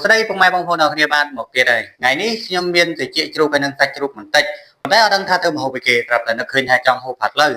ស្តីពុកម៉ែបងប្អូនអរគ្នាបានមកទៀតហើយថ្ងៃនេះខ្ញុំមានត្រចៀកជ្រូកហើយនិងសាច់ជ្រូកបន្តិចប៉ុន្តែអត់ដឹងថាធ្វើម្ហូបអីគេត្រាប់តែនឹកឃើញថាចង់ហូបផាត់លើ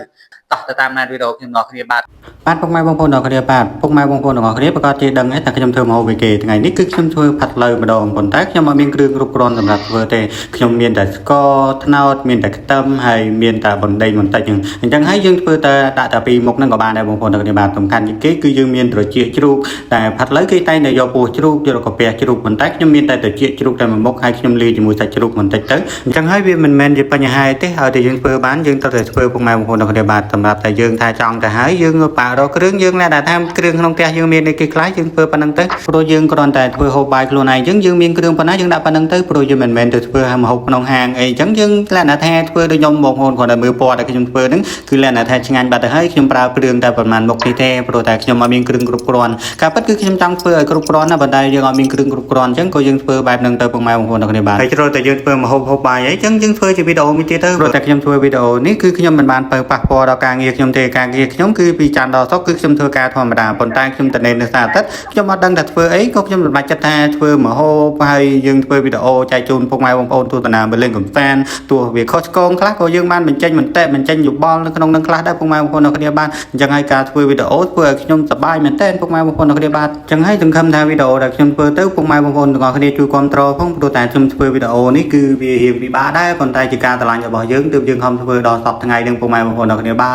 តោះទៅតាមណានវីដេអូខ្ញុំអរគ្នាបាទបាទពុកម៉ែបងប្អូនអរគ្នាបាទពុកម៉ែបងប្អូនទាំងអស់គ្នាប្រកាសជាដឹងហើយថាខ្ញុំធ្វើម្ហូបអីគេថ្ងៃនេះគឺខ្ញុំធ្វើផាត់លើម្ដងប៉ុន្តែខ្ញុំអត់មានគ្រឿងគ្រប់គ្រាន់សម្រាប់ធ្វើទេខ្ញុំមានតែស្ករត្នោតមានតែខ្ទឹមហើយមានតែបណ្ដេញបន្តិចហ្នឹងអញ្ចឹងហើយយើងធ្វើតែដាក់តែពីរមុខហ្នឹងក៏បានដែរបងប្អូនទាំងអស់គ្នាបាទសំខាន់ជាងគេគឺយើងមានត្រចៀកជ្រូក តែផាត់លើគេតែងតែយកពោះជ្រូកយកកាពះជ្រូកប៉ុន្តែខ្ញុំមានតែត្រចៀកជ្រូកតែមួយមុខហើយខ្ញុំលាយជាមួយសាច់ជ្រូកបន្តិចទៅអញ្ចឹងហើយវាមិនមែនជាបញ្ហាទេឲ្យតែយើងធ្វើបានយើងត្រូវតែធ្វើពុកម៉ែបងប្អូនទាំងគ្នាបាទសម្រាប់តែយើងថាចង់ទៅហើយយើងបាក់រកគ្រឿងយើងណែថាគ្រឿងក្នុងផ្ទះយើងមានអីគេខ្លះយើងធ្វើប៉ុណ្្នឹងទៅព្រោះយើងគ្រាន់តែធ្វើហូបបាយខ្លួនឯងអញ្ចឹងយើងមានគ្រឿងប៉ុណ្ណាយើងដាក់ប៉ុណ្្នឹងទៅព្រោះយើងមិនមែនទៅធ្វើឲ្យម្ហូបក្នុងហាងអីអញ្ចឹងយើងលក្ខណៈថាធ្វើដូចខ្ញុំបងប្អូនគ្រាន់តែមើលពណ៌ដែលខ្ញុំធ្វើហ្នឹងគឺលក្ខណៈថាឆ្ងាញ់បាត់ទៅហើយខ្ញុំប្រើគ្រឿងតែប្រហែលមុខនេះទេព្រោះតែខ្ញុំអត់មានគ្រឿងគ្រប់គ្រាន់ការពិតគឺខ្ញុំចង់ធ្វើឲ្យគ្រប់គ្រាន់ណាប៉ុន្តែយើងអត់មានគ្រឿងគ្រប់គ្រាន់អញ្ចឹងក៏យើងធ្វើបែបហ្នឹងទៅពុកម៉ែបងប្អូនទាំងគ្នាបាទហើយជ្រុលតែយើងធ្វើម្ហូបហូបបាយអីអញ្ចឹងយើងធ្វើជាវីដេអូមួយទៀតទៅព្រោះតែខ្ញុំធ្វើវីដេអូនេះគឺខ្ញុំមិនបានបើប៉ះពាល់ដល់ការងារខ្ញុំទេការងារខ្ញុំគឺពីច័ន្ទដល់សុក្រគឺខ្ញុំធ្វើការធម្មតាប៉ុន្តែខ្ញុំតនេនៅសារអាទិត្យខ្ញុំអត់ដឹងថាធ្វើអីក៏ខ្ញុំសម្រេចចិត្តថាធ្វើម្ហូបហើយយើងធ្វើវីដេអូចែកជូនពុកម៉ែបងប្អូនទស្សនាមើលលេងកម្សាន្តទោះវាខុសឆ្គងខ្លះក៏យើងបានបញ្ចេញមតិបញ្ចេញយោបល់នៅក្នុងនឹងខ្លះដែរពុកម៉ែបងប្អូនទាំងគ្នាបាទអញ្ចឹងហើយការធ្វើវីដេអូធ្វើឲ្យខ្ញុំសប្បាយមែនទែនពុកម៉ែបងប្អូនទាំងគ្នាបាទអញ្ចឹងហើយសង្ឃឹមថាវីដេអូដែលខ្ញុំធ្វើទៅពុកម៉ែបងប្អូនទាំងអស់គ្នាជួយគាំទ្រផងព្រោះតែខ្ញុំធ្វើវីដេអូនេះគឺវារៀងពិបាកដែរប៉ុន្តែជាការឆ្លាញ់របស់យើងទើបយើងខំធ្វើដល់សប្តាហ៍ថ្ងៃនឹងពុកម៉ែបងប្អូនទាំងគ្នាបាទ។